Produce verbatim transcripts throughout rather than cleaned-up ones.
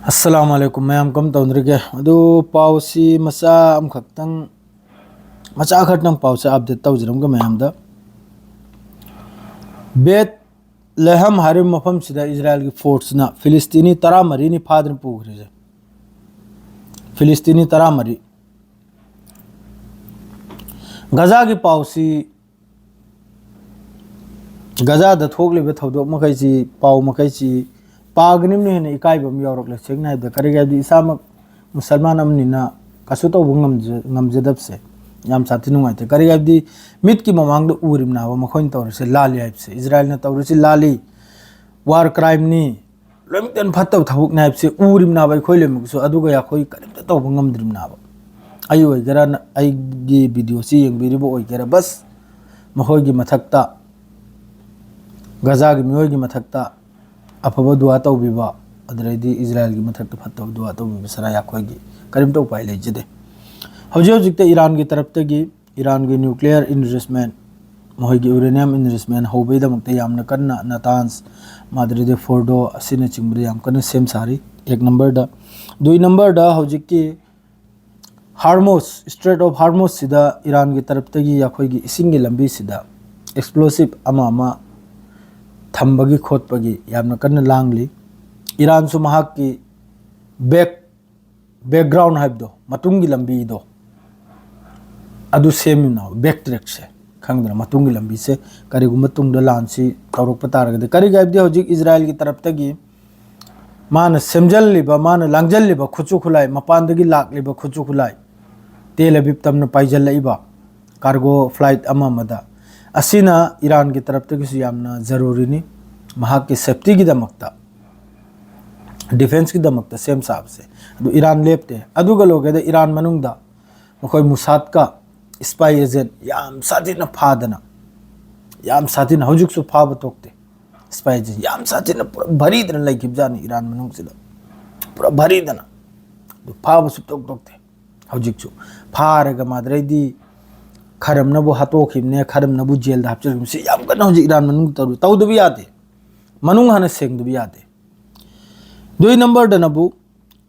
ꯑꯁꯂꯥꯃꯨ ꯑꯂꯥꯏꯀꯨꯝ ꯃꯌꯥꯝ, ꯀꯝ ꯇꯧꯅꯔꯤꯒꯦ? ꯑꯗꯨ ꯄꯥꯎꯁꯤ ꯃꯆꯥ ꯑꯃꯈꯛꯇꯪ, ꯃꯆꯥ ꯈꯛꯇꯪ ꯄꯥꯎꯁꯦ ꯑꯞꯗꯦꯠ ꯇꯧꯖꯔꯝꯒꯦ ꯃꯌꯥꯝꯗ꯫ ꯕꯦꯠ ꯂꯦꯍꯝ ꯍꯥꯏꯔꯤꯕ ꯃꯐꯝꯁꯤꯗ ꯏꯖꯔꯥꯏꯜꯒꯤ ꯐꯣꯔꯁꯅ ꯐꯤꯂꯤꯁꯇꯤꯅꯤ ꯇꯔꯥꯃꯔꯤꯅꯤ ꯐꯥꯗꯨꯅ ꯄꯨꯈ꯭ꯔꯤꯁꯦ꯫ ꯐꯤꯂꯤꯁꯇꯤꯅꯤ ꯇꯔꯥꯃꯔꯤ꯫ ꯒꯖꯥꯒꯤ ꯄꯥꯎꯁꯤ, ꯒꯖꯥꯗ ꯊꯣꯛꯂꯤꯕ ꯊꯧꯗꯣꯛ ꯃꯈꯩꯁꯤ, ꯄꯥꯎ ꯃꯈꯩꯁꯤ ꯄꯥꯒꯅꯤꯅ ꯍꯦꯟꯅ ꯏꯀꯥꯏꯕ ꯑꯃ ꯌꯥꯎꯔꯛꯂꯦ꯫ ꯁꯦꯡꯅ ꯍꯥꯏꯕꯗ, ꯀꯔꯤꯒꯤ ꯍꯥꯏꯕꯗꯤ ꯏꯁꯥꯃꯛ ꯃꯨꯁꯜꯃꯥꯟ ꯑꯃꯅꯤꯅ ꯀꯩꯁꯨ ꯇꯧꯕ ꯉꯝꯖ-, ꯉꯝꯖꯗꯕꯁꯦ ꯌꯥꯝ ꯁꯥꯊꯤ ꯅꯨꯡꯉꯥꯏꯇꯦ꯫ ꯀꯔꯤꯒꯤ ꯍꯥꯏꯕꯗꯤ ꯃꯤꯠꯀꯤ ꯃꯃꯥꯡꯗ ꯎꯔꯤꯕꯅꯦꯕ ꯃꯈꯣꯏꯅ ꯇꯧꯔꯤꯁꯦ ꯂꯥꯜꯂꯤ ꯍꯥꯏꯕꯁꯦ, ꯏꯖꯔꯥꯏꯜꯅ ꯇꯧꯔꯤꯁꯤ ꯂꯥꯜꯂꯤ, ꯋꯥꯔ ꯀ꯭ꯔꯥꯏꯝꯅꯤ, ꯂꯣꯏꯅꯃꯛꯇ ꯐꯠꯇꯕ ꯊꯕꯛꯅꯤ ꯍꯥꯏꯕꯁꯤ ꯎꯔꯤꯕꯅꯦꯕ ꯑꯩꯈꯣꯏ ꯂꯣꯏꯅꯃꯛꯁꯨ, ꯑꯗꯨꯒ ꯑꯩꯈꯣꯏ ꯀꯔꯤꯝꯇ ꯇꯧꯕ ꯉꯝꯗ꯭ꯔꯤꯕꯅꯦꯕ꯫ ꯑꯩ ꯑꯣꯏꯒꯦꯔꯥ, ꯅ-, ꯑꯩꯒꯤ ꯚꯤꯗꯤꯑꯣꯁꯤ ꯌꯦꯡꯕꯤꯔꯤꯕ ꯑꯣꯏꯒꯦꯔꯥ, ꯕꯁ ꯃꯈꯣꯏꯒꯤ ꯃꯊꯛꯇ, ꯒꯖꯥꯒꯤ ꯃꯤꯑꯣꯏꯒꯤ ꯃꯊꯛꯇ ꯑꯐꯕ ꯗꯨꯋꯥ ꯇꯧꯕꯤꯕ, ꯑꯗꯨꯗꯩꯗꯤ ꯏꯖꯔꯥꯏꯜꯒꯤ ꯃꯊꯛꯇ ꯐꯠꯇꯕ ꯗꯨꯋꯥ ꯇꯧꯕꯤꯕ ꯁꯔꯥ ꯑꯩꯈꯣꯏꯒꯤ ꯀꯔꯤꯝꯇ ꯎꯄꯥꯏ ꯂꯩꯖꯗꯦ꯫ ꯍꯧꯖꯤꯛ ꯍꯧꯖꯤꯛꯇ ꯏꯔꯥꯟꯒꯤ ꯇꯔꯞꯇꯒꯤ ꯏꯔꯥꯟꯒꯤ ꯅ꯭ꯌꯨꯀ꯭ꯂꯤꯌꯔ ꯏꯟꯔꯤꯆꯃꯦꯟ, ꯃꯈꯣꯏꯒꯤ ꯌꯨꯔꯦꯅꯤꯌꯝ ꯏꯟꯔꯤꯆꯃꯦꯟ ꯍꯧꯕꯒꯤꯗꯃꯛꯇ ꯌꯥꯝꯅ ꯀꯟꯅ ꯅꯇꯥꯟꯁ, ꯃꯥꯗ꯭ꯔꯤꯗꯦ ꯐꯣꯔꯗꯣ ꯑꯁꯤꯅꯆꯤꯡꯕꯗ ꯌꯥꯝ ꯀꯟꯅ ꯁꯦꯝ ꯁꯥꯔꯤ, ꯑꯦꯛ ꯅꯝꯕꯔꯗ꯫ ꯗꯨꯏ ꯅꯝꯕꯔꯗ ꯍꯧꯖꯤꯛꯀꯤ ꯍꯥꯔꯃꯣꯁ, ꯏꯁꯇ꯭ꯔꯦꯠ ꯑꯣꯐ ꯍꯥꯔꯃꯣꯁꯁꯤꯗ ꯏꯔꯥꯟꯒꯤ ꯇꯔꯞꯇꯒꯤ ꯑꯩꯈꯣꯏꯒꯤ ꯏꯁꯤꯡꯒꯤ ꯂꯝꯕꯤꯁꯤꯗ ꯑꯦꯛꯁꯄ꯭ꯂꯣꯁꯤꯞ ꯑꯃ ꯑꯃ ꯊꯝꯕꯒꯤ ꯈꯣꯠꯄꯒꯤ ꯌꯥꯝꯅ ꯀꯟꯅ ꯂꯥꯡꯂꯤ꯫ ꯏꯔꯥꯟꯁꯨ ꯃꯍꯥꯛꯀꯤ ꯕꯦꯛ, ꯕꯦꯛꯒ꯭ꯔꯥꯎꯟ ꯍꯥꯏꯕꯗꯣ, ꯃꯇꯨꯡꯒꯤ ꯂꯝꯕꯤꯗꯣ, ꯑꯗꯨ ꯁꯦꯝꯃꯤꯅꯣ, ꯕꯦꯛ ꯇ꯭ꯔꯦꯛꯁꯦ꯫ ꯈꯪꯗꯅ ꯃꯇꯨꯡꯒꯤ ꯂꯝꯕꯤꯁꯦ, ꯀꯔꯤꯒꯨꯝꯕ ꯇꯨꯡꯗ ꯂꯥꯟꯁꯤ ꯇꯧꯔꯛꯄ ꯇꯥꯔꯒꯗꯤ, ꯀꯔꯤꯒꯤ ꯍꯥꯏꯕꯗꯤ ꯍꯧꯖꯤꯛ ꯏꯖꯔꯥꯏꯜꯒꯤ ꯇꯔꯞꯇꯒꯤ ꯃꯥꯅ ꯁꯦꯝꯖꯜꯂꯤꯕ, ꯃꯥꯅ ꯂꯥꯡꯖꯜꯂꯤꯕ ꯈꯨꯠꯁꯨ ꯈꯨꯠꯂꯥꯏ, ꯃꯄꯥꯟꯗꯒꯤ ꯂꯥꯛꯂꯤꯕ ꯈꯨꯠꯁꯨ ꯈꯨꯠꯂꯥꯏ, ꯇꯦꯜ ꯑꯕꯤꯕ ꯇꯝꯅ ꯄꯥꯏꯖꯜꯂꯛꯏꯕ ꯀꯥꯔꯒꯣ ꯐ꯭ꯂꯥꯏꯠ ꯑꯃ ꯑꯃꯗ, ꯑꯁꯤꯅ ꯏꯔꯥꯟꯒꯤ ꯇꯔꯞꯇꯒꯤꯁꯨ ꯌꯥꯝꯅ ꯖꯔꯨꯔꯤꯅꯤ꯫ ꯃꯍꯥꯛꯀꯤ ꯁꯦꯐꯇꯤꯒꯤꯗꯃꯛꯇ, ꯗꯤꯐꯦꯟꯁꯀꯤꯗꯃꯛꯇ ꯁꯦꯝ ꯁꯥꯕꯁꯦ꯫ ꯑꯗꯨ ꯏꯔꯥꯟ ꯂꯦꯞꯇꯦ꯫ ꯑꯗꯨꯒ ꯂꯣꯏꯒꯗ ꯏꯔꯥꯟ ꯃꯅꯨꯡꯗ ꯃꯈꯣꯏ ꯃꯨꯁꯥꯠꯀ ꯏꯁꯄꯥꯏ ꯑꯦꯖꯦꯟ ꯌꯥꯝ ꯁꯥꯊꯤꯅ ꯐꯥꯗꯅ, ꯌꯥꯝ ꯁꯥꯊꯤꯅ ꯍꯧꯖꯤꯛꯁꯨ ꯐꯥꯕ ꯇꯣꯛꯇꯦ꯫ ꯏꯁꯄꯥꯏ ꯑꯦꯖꯦꯟ ꯌꯥꯝ ꯁꯥꯊꯤꯅ ꯄꯨꯔꯥ ꯚꯔꯤꯗꯅ ꯂꯩꯈꯤꯕꯖꯥꯠꯅꯤ ꯏꯔꯥꯟ ꯃꯅꯨꯡꯁꯤꯗ, ꯄꯨꯔꯥ ꯚꯔꯤꯗꯅ꯫ ꯑꯗꯨ ꯐꯥꯕ ꯁꯨꯛꯇꯣꯛ ꯇꯣꯛꯇꯦ꯫ ꯍꯧꯖꯤꯛꯁꯨ ꯐꯥꯔꯒ ꯃꯥꯗ꯭ꯔꯩꯗꯤ ꯈꯔꯝꯅꯕꯨ ꯍꯥꯠꯇꯣꯛꯈꯤꯕꯅꯦ, ꯈꯔꯝꯅꯕꯨ ꯖꯦꯜꯗ ꯍꯥꯞꯆꯤꯟꯈꯤꯕꯅꯦ꯫ ꯁꯤ ꯌꯥꯝ ꯀꯟꯅ ꯍꯧꯖꯤꯛ ꯏꯔꯥꯟ ꯃꯅꯨꯡꯗ ꯇꯧꯔꯤ꯫ ꯇꯧꯗꯕ ꯌꯥꯗꯦ꯫ ꯃꯅꯨꯡ ꯍꯥꯟꯅ ꯁꯦꯡꯗꯕ ꯌꯥꯗꯦ꯫ ꯑꯗꯨꯏ ꯅꯝꯕꯔꯗꯅꯕꯨ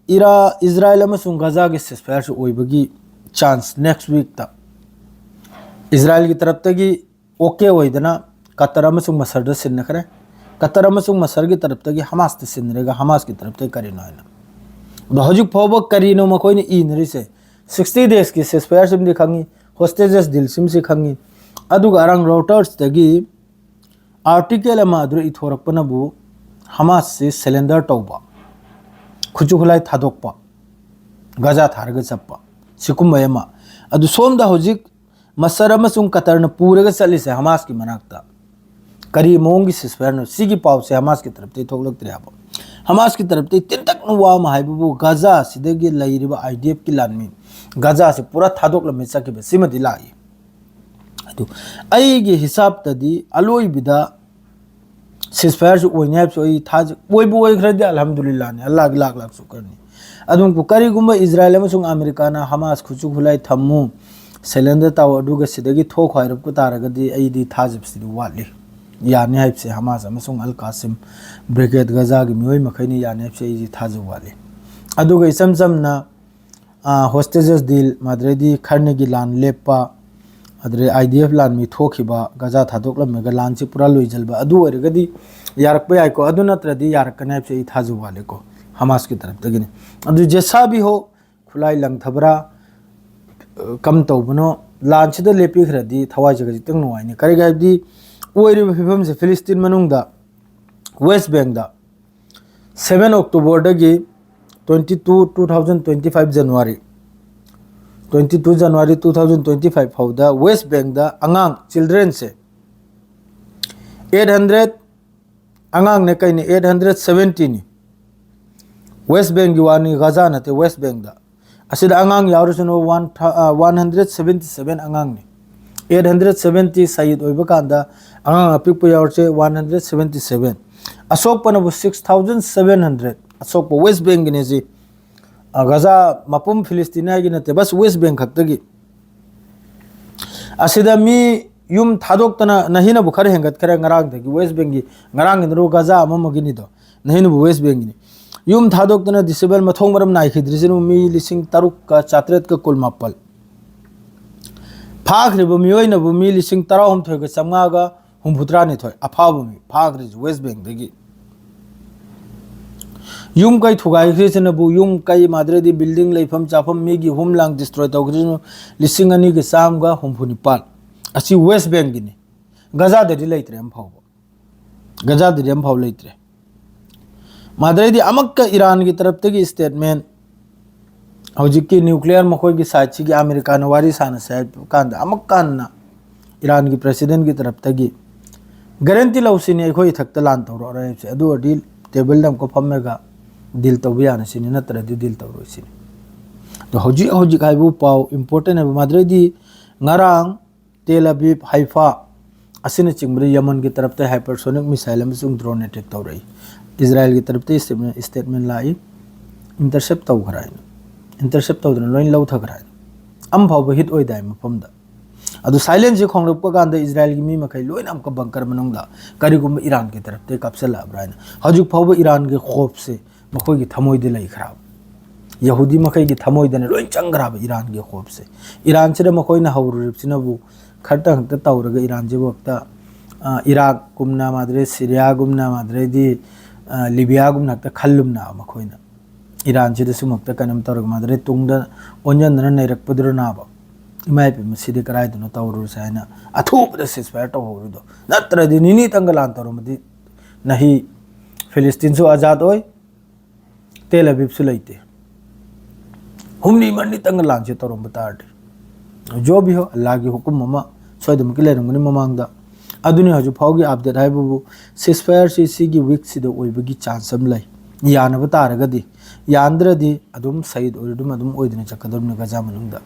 ꯏꯔꯥ ꯏꯖꯔꯥꯏꯜ ꯑꯃꯁꯨꯡ ꯒꯖꯥꯒꯤ ceasefire ꯁꯤ ꯑꯣꯏꯕꯒꯤ ꯆꯥꯟꯁ ꯅꯦꯛꯁ ꯋꯤꯛꯇ ꯏꯖꯔꯥꯏꯜꯒꯤ ꯇꯔꯞꯇꯒꯤ ꯑꯣꯀꯦ ꯑꯣꯏꯗꯅ ꯀꯇꯔ ꯑꯃꯁꯨꯡ ꯃꯁꯔꯗ ꯁꯤꯟꯅꯈ꯭ꯔꯦ꯫ ꯀꯇꯔ ꯑꯃꯁꯨꯡ ꯃꯁꯔꯒꯤ ꯇꯔꯞꯇꯒꯤ ꯍꯃꯥꯁꯇ ꯁꯤꯟꯅꯔꯒ ꯍꯃꯥꯁꯀꯤ ꯇꯔꯞꯇꯒꯤ ꯀꯔꯤꯅꯣ ꯍꯥꯏꯅ꯫ ꯑꯗꯣ ꯍꯧꯖꯤꯛ ꯐꯥꯎꯕ ꯀꯔꯤꯅꯣ ꯃꯈꯣꯏꯅ ꯏꯅꯔꯤꯁꯦ? ꯁꯤꯛꯁꯇꯤ ꯗꯦꯖꯀꯤ ceasefire ꯁꯤꯃꯗꯤ ꯈꯪꯉꯤ, ꯍꯣꯁꯇꯦꯖꯦꯁ ꯗꯤꯜ ꯁꯤꯃꯁꯤ ꯈꯪꯉꯤ꯫ ꯑꯗꯨꯒ ꯑꯔꯥꯡ ꯔꯣꯇꯔꯁꯇꯒꯤ ꯑꯥꯔꯇꯤꯀꯜ ꯑꯃ ꯑꯗꯨꯗ ꯏꯊꯣꯔꯛꯄꯅꯕꯨ ꯍꯃꯥꯁꯁꯤ ꯁꯦꯂꯦꯟꯗꯔ ꯇꯧꯕ, ꯈꯨꯠꯁꯨ ꯈꯨꯠꯂꯥꯏ ꯊꯥꯗꯣꯛꯄ, ꯒꯖꯥ ꯊꯥꯔꯒ ꯆꯠꯄ, ꯁꯤꯒꯨꯝꯕ ꯑꯃ꯫ ꯑꯗꯨ ꯁꯣꯝꯗ ꯍꯧꯖꯤꯛ ꯃꯁꯔ ꯑꯃꯁꯨꯡ ꯀꯇꯔꯅ ꯄꯨꯔꯒ ꯆꯠꯂꯤꯁꯦ ꯍꯃꯥꯁꯀꯤ ꯃꯅꯥꯛꯇ ꯀꯔꯤ ꯃꯑꯣꯡꯒꯤ ceasefire ꯅꯣ? ꯁꯤꯒꯤ ꯄꯥꯎꯁꯦ ꯍꯃꯥꯁꯀꯤ ꯇꯔꯞꯇꯒꯤ ꯊꯣꯛꯂꯛꯇ꯭ꯔꯦ ꯍꯥꯏꯕ꯫ ꯍꯃꯥꯁꯀꯤ ꯇꯔꯞꯇꯒꯤ ꯇꯦꯟꯇꯛꯅ ꯋꯥ ꯑꯃ ꯍꯥꯏꯕꯕꯨ ꯒꯖꯥ ꯑꯁꯤꯗꯒꯤ ꯂꯩꯔꯤꯕ IDF ꯀꯤ ꯂꯥꯟꯃꯤ ꯒꯖꯥꯁꯦ ꯄꯨꯔꯥ ꯊꯥꯗꯣꯛꯂꯝꯃꯤ ꯆꯠꯈꯤꯕ ꯁꯤꯃꯗꯤ ꯂꯥꯛꯏ꯫ ꯑꯗꯨ ꯑꯩꯒꯤ ꯍꯤꯁꯥꯞꯇꯗꯤ ꯑꯂꯣꯏꯕꯗ ceasefire ꯁꯤ ꯑꯣꯏꯅꯤ ꯍꯥꯏꯕꯁꯨ ꯑꯩ ꯊꯥꯖꯩ꯫ ꯑꯣꯏꯕꯨ ꯑꯣꯏꯈ꯭ꯔꯗꯤ ꯑꯜꯍꯝꯗꯨꯂꯤꯜꯂꯥꯍꯅꯤ, ꯑꯜꯂꯥꯍꯒꯤ ꯂꯥꯛ ꯂꯥꯛ ꯁꯨꯀꯔꯅꯤ꯫ ꯑꯗꯨꯕꯨ ꯀꯔꯤꯒꯨꯝꯕ ꯏꯖꯔꯥꯏꯜ ꯑꯃꯁꯨꯡ ꯑꯃꯦꯔꯤꯀꯥꯅ ꯍꯃꯥꯁ ꯈꯨꯠꯁꯨ ꯈꯨꯠꯂꯥꯏ ꯊꯝꯃꯨ, ꯁꯦꯂꯦꯟꯗꯔ ꯇꯧ, ꯑꯗꯨꯒ ꯁꯤꯗꯒꯤ ꯊꯣꯛꯈꯣ ꯍꯥꯏꯔꯛꯄ ꯇꯥꯔꯒꯗꯤ ꯑꯩꯗꯤ ꯊꯥꯖꯕꯁꯤꯗꯤ ꯋꯥꯠꯂꯤ꯫ ꯌꯥꯅꯤ ꯍꯥꯏꯕꯁꯦ ꯍꯃꯥꯁ ꯑꯃꯁꯨꯡ ꯑꯜ ꯀꯥꯁꯤꯝ ꯕ꯭ꯔꯤꯒꯦꯗ ꯒꯖꯥꯒꯤ ꯃꯤꯑꯣꯏ ꯃꯈꯩꯅ ꯌꯥꯅꯤ ꯍꯥꯏꯕꯁꯦ ꯑꯩꯗꯤ ꯊꯥꯖꯕ ꯋꯥꯠꯂꯤ꯫ ꯑꯗꯨꯒ ꯏꯆꯝ ꯆꯝꯅ ꯍꯣꯁꯇꯦꯖꯦꯁ ꯗꯤꯜ, ꯑꯗꯨꯗꯩꯗꯤ ꯈꯔꯅꯒꯤ ꯂꯥꯟ ꯂꯦꯞꯄ, ꯑꯗꯨꯗꯩ IDF ꯂꯥꯟꯃꯤ ꯊꯣꯛꯈꯤꯕ, ꯒꯖꯥ ꯊꯥꯗꯣꯛꯂꯝꯃꯒ ꯂꯥꯟꯁꯤ ꯄꯨꯔꯥ ꯂꯣꯏꯁꯤꯟꯕ, ꯑꯗꯨ ꯑꯣꯏꯔꯒꯗꯤ ꯌꯥꯔꯛꯄ ꯌꯥꯏꯀꯣ꯫ ꯑꯗꯨ ꯅꯠꯇ꯭ꯔꯗꯤ ꯌꯥꯔꯛꯀꯅꯤ ꯍꯥꯏꯕꯁꯦ ꯑꯩ ꯊꯥꯖꯕ ꯋꯥꯠꯂꯦꯀꯣ, ꯍꯃꯥꯁꯀꯤ ꯇꯔꯞꯇꯒꯤꯅꯤ꯫ ꯑꯗꯨ ꯖꯦꯁꯥꯕꯤ ꯍꯣ ꯈꯨꯠꯂꯥꯏ ꯂꯪꯊꯕ꯭ꯔꯥ, ꯀꯝ ꯇꯧꯕꯅꯣ? ꯂꯥꯟꯁꯤꯗ ꯂꯦꯞꯄꯤꯈ꯭ꯔꯗꯤ ꯊꯋꯥꯏꯁꯦ ꯈꯖꯤꯛꯇꯪ ꯅꯨꯡꯉꯥꯏꯅꯤ꯫ ꯀꯔꯤꯒꯤ ꯍꯥꯏꯕꯗꯤ ꯑꯣꯏꯔꯤꯕ ꯐꯤꯕꯝꯁꯦ ꯐꯤꯂꯤꯁꯇꯤꯟ ꯃꯅꯨꯡꯗ ꯋꯦꯁ ꯕꯦꯡꯗ seven October ꯗꯒꯤ twenty two, two thousand twenty five January, twenty two January two thousand twenty five ꯐꯥꯎꯗ ꯋꯦꯁ ꯕꯦꯡꯗ ꯑꯉꯥꯡ, ꯆꯤꯜꯗ꯭ꯔꯦꯟꯁꯦ eight hundred, ꯑꯉꯥꯡꯅꯦ ꯀꯩꯅꯦ, eight hundred seventy ꯅꯤ꯫ ꯋꯦꯁ ꯕꯦꯡꯒꯤ ꯋꯥꯅꯤ, ꯒꯖꯥ ꯅꯠꯇꯦ, ꯋꯦꯁ ꯕꯦꯡꯗ꯫ ꯑꯁꯤꯗ ꯑꯉꯥꯡ ꯌꯥꯎꯔꯤꯁꯤꯅ one thou-, ꯑ, one hundred seventy seven ꯑꯉꯥꯡꯅꯤ꯫ Eight hundred seventy ꯁꯍꯤꯗ ꯑꯣꯏꯕ ꯀꯥꯟꯗ ꯑꯉꯥꯡ ꯑꯄꯤꯛꯄ ꯌꯥꯎꯔꯤꯁꯦ one hundred seventy seven꯫ ꯑꯁꯣꯛꯄꯅꯕꯨ six thousand seven hundred꯫ ꯑꯁꯣꯛꯄ ꯋꯦꯁ ꯕꯦꯡꯒꯤꯅꯦ ꯁꯤ꯫ ꯑ, ꯒꯖꯥ ꯃꯄꯨꯝ ꯐꯤꯂꯤꯁꯇꯤꯅꯤꯌꯥꯒꯤ ꯅꯠꯇꯦ, ꯕꯁ ꯋꯦꯁ ꯕꯦꯡ ꯈꯛꯇꯒꯤ꯫ ꯑꯁꯤꯗ ꯃꯤ ꯌꯨꯝ ꯊꯥꯗꯣꯛꯇꯅ ꯅꯍꯤꯅꯕꯨ ꯈꯔ ꯍꯦꯟꯒꯠꯈ꯭ꯔꯦ ꯉꯔꯥꯡꯗꯒꯤ꯫ ꯋꯦꯁ ꯕꯦꯡꯒꯤ ꯉꯔꯥꯡꯒꯤꯅꯔꯣ ꯒꯖꯥ ꯑꯃ ꯑꯃꯒꯤꯅꯤꯗꯣ, ꯅꯍꯤꯅꯕꯨ ꯋꯦꯁ ꯕꯦꯡꯒꯤꯅꯤ꯫ ꯌꯨꯝ ꯊꯥꯗꯣꯛꯇꯅ ꯗꯤꯁꯦꯕꯜ ꯃꯊꯣꯡ ꯃꯔꯝ ꯅꯥꯏꯈꯤꯗ꯭ꯔꯤꯁꯤꯅ ꯃꯤ ꯂꯤꯁꯤꯡ ꯇꯔꯨꯛꯀ ꯆꯥꯇ꯭ꯔꯦꯠꯀ ꯀꯨꯟꯃꯥꯄꯜ꯫ ꯐꯥꯈ꯭ꯔꯤꯕ ꯃꯤꯑꯣꯏꯅꯕꯨ ꯃꯤ ꯂꯤꯁꯤꯡ ꯇꯔꯥꯍꯨꯝꯗꯣꯏꯒ ꯆꯥꯝꯃꯉꯥꯒ ꯍꯨꯝꯐꯨꯇꯔꯥꯅꯤꯊꯣꯏ꯫ ꯑꯐꯥꯕ ꯃꯤ ꯐꯥꯈ꯭ꯔꯤꯁꯤ ꯋꯦꯁ ꯕꯦꯡꯗꯒꯤ꯫ ꯌꯨꯝ ꯀꯩ ꯊꯨꯒꯥꯏꯈ꯭ꯔꯤꯁꯤꯅꯕꯨ, ꯌꯨꯝ ꯀꯩ ꯃꯥꯗ꯭ꯔꯗꯤ ꯕꯤꯜꯗꯤꯡ, ꯂꯩꯐꯝ ꯆꯥꯐꯝ, ꯃꯤꯒꯤ ꯍꯣꯝ ꯂꯥꯡ ꯗꯤꯁꯇ꯭ꯔꯣꯏ ꯇꯧꯈ꯭ꯔꯤꯁꯤꯅ ꯂꯤꯁꯤꯡ ꯑꯅꯤꯒ ꯆꯥꯝꯃꯒ ꯍꯨꯝꯐꯨ ꯅꯤꯄꯥꯜ꯫ ꯑꯁꯤ ꯋꯦꯁ ꯕꯦꯡꯒꯤꯅꯤ꯫ ꯒꯖꯥꯗꯗꯤ ꯂꯩꯇ꯭ꯔꯦ ꯑꯃꯐꯥꯎꯕ꯫ ꯒꯖꯥꯗꯗꯤ ꯑꯃꯐꯥꯎ ꯂꯩꯇ꯭ꯔꯦ꯫ ꯃꯥꯗ꯭ꯔꯩꯗꯤ ꯑꯃꯨꯛꯀ ꯏꯔꯥꯟꯒꯤ ꯇꯔꯞꯇꯒꯤ ꯁ꯭ꯇꯦꯠꯃꯦꯟ, ꯍꯧꯖꯤꯛꯀꯤ ꯅ꯭ꯌꯨꯀ꯭ꯂꯤꯌꯔ ꯃꯈꯣꯏꯒꯤ ꯁꯥꯏꯠꯁꯤꯒꯤ ꯑꯃꯦꯔꯤꯀꯥꯅ ꯋꯥꯔꯤ ꯁꯥꯟꯅꯁꯦ ꯍꯥꯏꯕ ꯀꯥꯟꯗ ꯑꯃꯨꯛꯀ ꯍꯟꯅ ꯏꯔꯥꯟꯒꯤ ꯄ꯭ꯔꯦꯁꯤꯗꯦꯟꯒꯤ ꯇꯔꯞꯇꯒꯤ ꯒꯥꯔꯦꯟꯇꯤ ꯂꯧꯁꯤꯅꯤ, ꯑꯩꯈꯣꯏ ꯏꯊꯛꯇ ꯂꯥꯟ ꯇꯧꯔꯛꯑꯔꯣꯏ ꯍꯥꯏꯕꯁꯦ꯫ ꯑꯗꯨ ꯑꯣꯏꯔꯗꯤ ꯇꯦꯕꯜꯗ ꯑꯃꯨꯛꯀ ꯐꯝꯃꯒ ꯗꯤꯜ ꯇꯧꯕ ꯌꯥꯅꯤ ꯁꯤꯅꯤ, ꯅꯠꯇ꯭ꯔꯗꯤ ꯗꯤꯜ ꯇꯧꯔꯣꯏ ꯁꯤꯅꯤ꯫ ꯑꯗꯣ ꯍꯧꯖꯤꯛ ꯍꯧꯖꯤꯛ ꯍꯥꯏꯕꯨ ꯄꯥꯎ ꯏꯝꯄꯣꯔꯇꯦꯟ ꯑꯣꯏꯕ ꯃꯥꯗ꯭ꯔꯩꯗꯤ ꯉꯔꯥꯡ ꯇꯦꯜ ꯑꯕꯤꯕ, ꯍꯥꯏꯐꯥ ꯑꯁꯤꯅꯆꯤꯡꯕꯗ ꯌꯃꯟꯒꯤ ꯇꯔꯞꯇ ꯍꯥꯏꯄꯔꯁꯣꯅꯤꯛ ꯃꯤꯁꯥꯏꯜ ꯑꯃꯁꯨꯡ ꯗ꯭ꯔꯣꯟ ꯑꯦꯇꯦꯛ ꯇꯧꯔꯛꯏ꯫ ꯏꯖꯔꯥꯏꯜꯒꯤ ꯇꯔꯞꯇ ꯁ꯭ꯇꯦꯠꯃꯦꯟ, ꯁ꯭ꯇꯦꯠꯃꯦꯟ ꯂꯥꯛꯏ, ꯏꯟꯇꯔꯁꯦꯞ ꯇꯧꯈ꯭ꯔꯦ ꯍꯥꯏꯅ꯫ ꯏꯟꯇꯔꯁꯦꯞ ꯇꯧꯗꯅ ꯂꯣꯏ ꯂꯧꯊꯈ꯭ꯔꯦ ꯍꯥꯏꯅ꯫ ꯑꯃꯐꯥꯎꯕ ꯍꯤꯠ ꯑꯣꯏꯗꯥꯏ ꯃꯐꯝꯗ꯫ ꯑꯗꯨ ꯁꯥꯏꯂꯦꯟꯁꯁꯤ ꯈꯣꯡꯂꯛꯄ ꯀꯥꯟꯗ ꯏꯖꯔꯥꯏꯜꯒꯤ ꯃꯤ ꯃꯈꯩ ꯂꯣꯏꯅ ꯑꯃꯨꯛꯀ ꯕꯪꯀꯔ ꯃꯅꯨꯡꯗ ꯀꯔꯤꯒꯨꯝꯕ ꯏꯔꯥꯟꯒꯤ ꯇꯔꯞꯇꯒꯤ ꯀꯥꯞꯁꯤꯜꯂꯛꯑꯕ꯭ꯔꯥ ꯍꯥꯏꯅ꯫ ꯍꯧꯖꯤꯛ ꯐꯥꯎꯕ ꯏꯔꯥꯟꯒꯤ ꯈꯣꯞꯁꯦ ꯃꯈꯣꯏꯒꯤ ꯊꯃꯣꯏꯗ ꯂꯩꯈ꯭ꯔꯕ꯫ ꯌꯍꯨꯗꯤ ꯃꯈꯩꯒꯤ ꯊꯃꯣꯏꯗꯅ ꯂꯣꯏ ꯆꯪꯈ꯭ꯔꯕ ꯏꯔꯥꯟꯒꯤ ꯈꯣꯞꯁꯦ꯫ ꯏꯔꯥꯟꯁꯤꯗ ꯃꯈꯣꯏꯅ ꯍꯧꯔꯨꯔꯤꯕꯁꯤꯅꯕꯨ ꯈꯔꯇꯪ ꯈꯛꯇ ꯇꯧꯔꯒ ꯏꯔꯥꯟꯁꯤꯕꯨ ꯍꯦꯛꯇ, ꯑ, ꯏꯔꯥꯛꯀꯨꯝꯅ, ꯃꯥꯗ꯭ꯔꯦ ꯁꯤꯔꯤꯌꯥꯒꯨꯝꯅ, ꯃꯥꯗ꯭ꯔꯦꯗꯤ, ꯑ, ꯂꯤꯕꯤꯌꯥꯒꯨꯝꯅ ꯍꯦꯛꯇ ꯈꯜꯂꯨꯝꯅꯕ ꯃꯈꯣꯏꯅ꯫ ꯏꯔꯥꯟꯁꯤꯗ ꯁꯨꯝ ꯍꯦꯛꯇ ꯀꯩꯅꯣꯝ ꯇꯧꯔꯒ ꯃꯥꯗ꯭ꯔꯦ ꯇꯨꯡꯗ ꯑꯣꯟꯁꯤꯟꯗꯅ ꯅꯩꯔꯛꯄꯗꯨꯅ ꯅꯥꯕ꯫ ꯏꯃꯥ ꯏꯄꯦꯝꯃ, ꯁꯤꯗꯤ ꯀꯗꯥꯏꯗꯅꯣ ꯇꯧꯔꯨꯔꯁꯦ ꯍꯥꯏꯅ ꯑꯊꯨꯕꯗ ceasefire ꯇꯧꯍꯧꯔꯤꯗꯣ꯫ ꯅꯠꯇ꯭ꯔꯗꯤ ꯅꯤꯅꯤꯇꯪꯒ ꯂꯥꯟ ꯇꯧꯔꯝꯃꯗꯤ ꯅꯍꯤ ꯐꯤꯂꯤꯁꯇꯤꯟꯁꯨ ꯑꯖꯥꯗ ꯑꯣꯏ, ꯇꯦꯜ ꯑꯕꯤꯕꯁꯨ ꯂꯩꯇꯦ꯫ ꯍꯨꯝꯅꯤ ꯃꯔꯤꯅꯤꯇꯪꯒ ꯂꯥꯟꯁꯦ ꯇꯧꯔꯝꯕ ꯇꯥꯔꯗꯤ꯫ ꯖꯣ ꯚꯤ ꯍꯣ, ꯑꯜꯂꯥꯒꯤ ꯍꯨꯀꯨꯝ ꯑꯃ ꯁꯣꯏꯗꯅꯃꯛꯀꯤ ꯂꯩꯔꯝꯒꯅꯤ ꯃꯃꯥꯡꯗ꯫ ꯑꯗꯨꯅꯤ ꯍꯧꯖꯤꯛ ꯐꯥꯎꯒꯤ ꯑꯞꯗꯦꯠ ꯍꯥꯏꯕꯕꯨ ceasefire ꯁꯤ ꯁꯤꯒꯤ ꯋꯤꯛꯁꯤꯗ ꯑꯣꯏꯕꯒꯤ ꯆꯥꯟꯁ ꯑꯃ ꯂꯩ꯫ ꯌꯥꯅꯕ ꯇꯥꯔꯒꯗꯤ꯫ ꯌꯥꯟꯗ꯭ꯔꯗꯤ ꯑꯗꯨꯝ ꯁꯍꯤꯗ ꯑꯣꯏꯔ ꯑꯗꯨꯝ, ꯑꯗꯨꯝ ꯑꯣꯏꯗꯅ ꯆꯠꯀꯗꯧꯔꯤꯕꯅꯤ ꯒꯖꯥ ꯃꯅꯨꯡꯗ꯫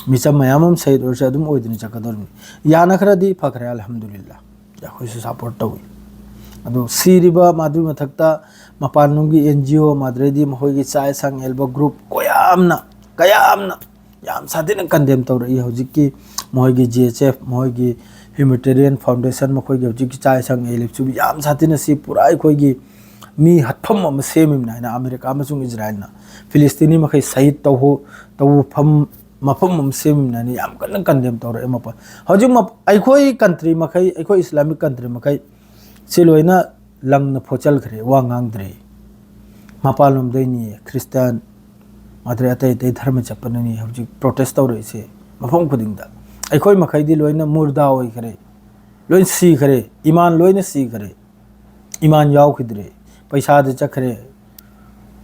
ꯃꯤꯆꯝ ꯃꯌꯥꯝ ꯑꯃ ꯁꯍꯤꯗ ꯑꯣꯏꯔꯁꯨ ꯑꯗꯨꯝ ꯑꯣꯏꯗꯅ ꯆꯠꯀꯗꯧꯔꯤꯕꯅꯤ꯫ ꯌꯥꯅꯈ꯭ꯔꯗꯤ ꯐꯈ꯭ꯔꯦ, ꯑꯜꯍꯝꯗꯨꯂꯤꯜꯂꯥ꯫ ꯑꯩꯈꯣꯏꯁꯨ ꯁꯞꯄꯣꯔꯠ ꯇꯧꯏ꯫ ꯑꯗꯣ ꯁꯤꯔꯤꯕ, ꯃꯗꯨꯒꯤ ꯃꯊꯛꯇ ꯃꯄꯥꯟꯂꯣꯝꯒꯤ ꯑꯦꯟ ꯖꯤ ꯑꯣ, ꯃꯥꯗ꯭ꯔꯦꯗꯤ ꯃꯈꯣꯏꯒꯤ ꯆꯥꯛ ꯌꯦꯟꯁꯥꯡ ꯌꯦꯜꯕ ꯒ꯭ꯔꯨꯞ ꯀꯌꯥꯝꯅ, ꯀꯌꯥꯝꯅ ꯌꯥꯝ ꯁꯥꯊꯤꯅ ꯀꯟꯗꯦꯝ ꯇꯧꯔꯛꯏ꯫ ꯍꯧꯖꯤꯛꯀꯤ ꯃꯈꯣꯏꯒꯤ ꯖꯤ ꯑꯩꯆ ꯑꯦꯐ, ꯃꯈꯣꯏꯒꯤ ꯍ꯭ꯌꯨꯃꯦꯅꯤꯇꯦꯔꯤꯌꯟ ꯐꯥꯎꯟꯗꯦꯁꯟ, ꯃꯈꯣꯏꯒꯤ ꯍꯧꯖꯤꯛꯀꯤ ꯆꯥꯛ ꯌꯦꯟꯁꯥꯡ ꯌꯦꯜꯂꯤꯕꯁꯨ ꯌꯥꯝ ꯁꯥꯊꯤꯅ ꯁꯤ ꯄꯨꯔꯥ ꯑꯩꯈꯣꯏꯒꯤ ꯃꯤ ꯍꯥꯠꯐꯝ ꯑꯃ ꯁꯦꯝꯃꯤꯕꯅꯤ ꯍꯥꯏꯅ ꯑꯃꯦꯔꯤꯀꯥ ꯑꯃꯁꯨꯡ ꯏꯖꯔꯥꯏꯜꯅ ꯐꯤꯂꯤꯁꯇꯤꯅꯤ ꯃꯈꯩ ꯁꯍꯤꯗ ꯇꯧꯍꯣ-, ꯇꯧꯐꯝ ꯃꯐꯝ ꯑꯃ ꯁꯦꯝꯃꯤꯕꯅꯤ ꯍꯥꯏꯅ ꯌꯥꯝ ꯀꯟꯅ ꯀꯟꯗꯦꯝ ꯇꯧꯔꯛꯑꯦ꯫ ꯃꯄꯥ-, ꯍꯧꯖꯤꯛ ꯃꯞ-, ꯑꯩꯈꯣꯏ ꯀꯟꯇ꯭ꯔꯤ ꯃꯈꯩ, ꯑꯩꯈꯣꯏ ꯏꯁꯂꯥꯃꯤꯛ ꯀꯟꯇ꯭ꯔꯤ ꯃꯈꯩ ꯁꯤ ꯂꯣꯏꯅ ꯂꯪꯅ ꯐꯣꯠꯆꯜꯈ꯭ꯔꯦ, ꯋꯥ ꯉꯥꯡꯗ꯭ꯔꯦ꯫ ꯃꯄꯥꯟꯂꯣꯝꯗꯩꯅꯤ, ꯈ꯭ꯔꯤꯁꯇꯥꯟ, ꯑꯗꯩ ꯑꯇꯩ ꯑꯇꯩ ꯙꯔꯃ ꯆꯠꯄꯅꯅꯤ ꯍꯧꯖꯤꯛ ꯄ꯭ꯔꯣꯇꯦꯁ ꯇꯧꯔꯛꯏꯁꯦ ꯃꯐꯝ ꯈꯨꯗꯤꯡꯗ꯫ ꯑꯩꯈꯣꯏ ꯃꯈꯩꯗꯤ ꯂꯣꯏꯅ ꯃꯨꯔꯗꯥ ꯑꯣꯏꯈꯔꯦ, ꯂꯣꯏ ꯁꯤꯈꯔꯦ, ꯏꯃꯥꯟ ꯂꯣꯏꯅ ꯁꯤꯈꯔꯦ, ꯏꯃꯥꯟ ꯌꯥꯎꯈꯤꯗ꯭ꯔꯦ, ꯄꯩꯁꯥꯗ ꯆꯠꯈ꯭ꯔꯦ,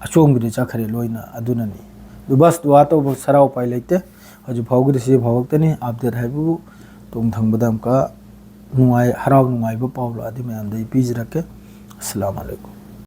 ꯑꯆꯣꯡꯕꯗ ꯆꯠꯈ꯭ꯔꯦ ꯂꯣꯏꯅ꯫ ꯑꯗꯨꯅꯅꯤ꯫ ꯑꯗꯨ ꯕꯁ ꯗꯨꯋꯥ ꯇꯧꯕ ꯁꯔꯥꯎ ꯎꯄꯥꯏ ꯂꯩꯇꯦ꯫ ꯍꯧꯖꯤꯛ ꯐꯥꯎꯒꯤꯗꯤ ꯁꯤ ꯐꯥꯎꯕꯛꯇꯅꯤ꯫ ꯑꯞꯗꯦꯠ ꯍꯥꯏꯕꯕꯨ ꯇꯨꯡ ꯊꯪꯕꯗ ꯑꯃꯨꯛꯀ ꯅꯨꯡꯉꯥꯏ, ꯍꯔꯥꯎ ꯅꯨꯡꯉꯥꯏꯕ ꯄꯥꯎ ꯂꯥꯛꯑꯗꯤ ꯃꯌꯥꯝꯗ ꯑꯩ ꯄꯤꯖꯔꯛꯀꯦ꯫ ꯑꯁꯂꯥꯃꯨ ꯑꯂꯩꯀꯨꯝ꯫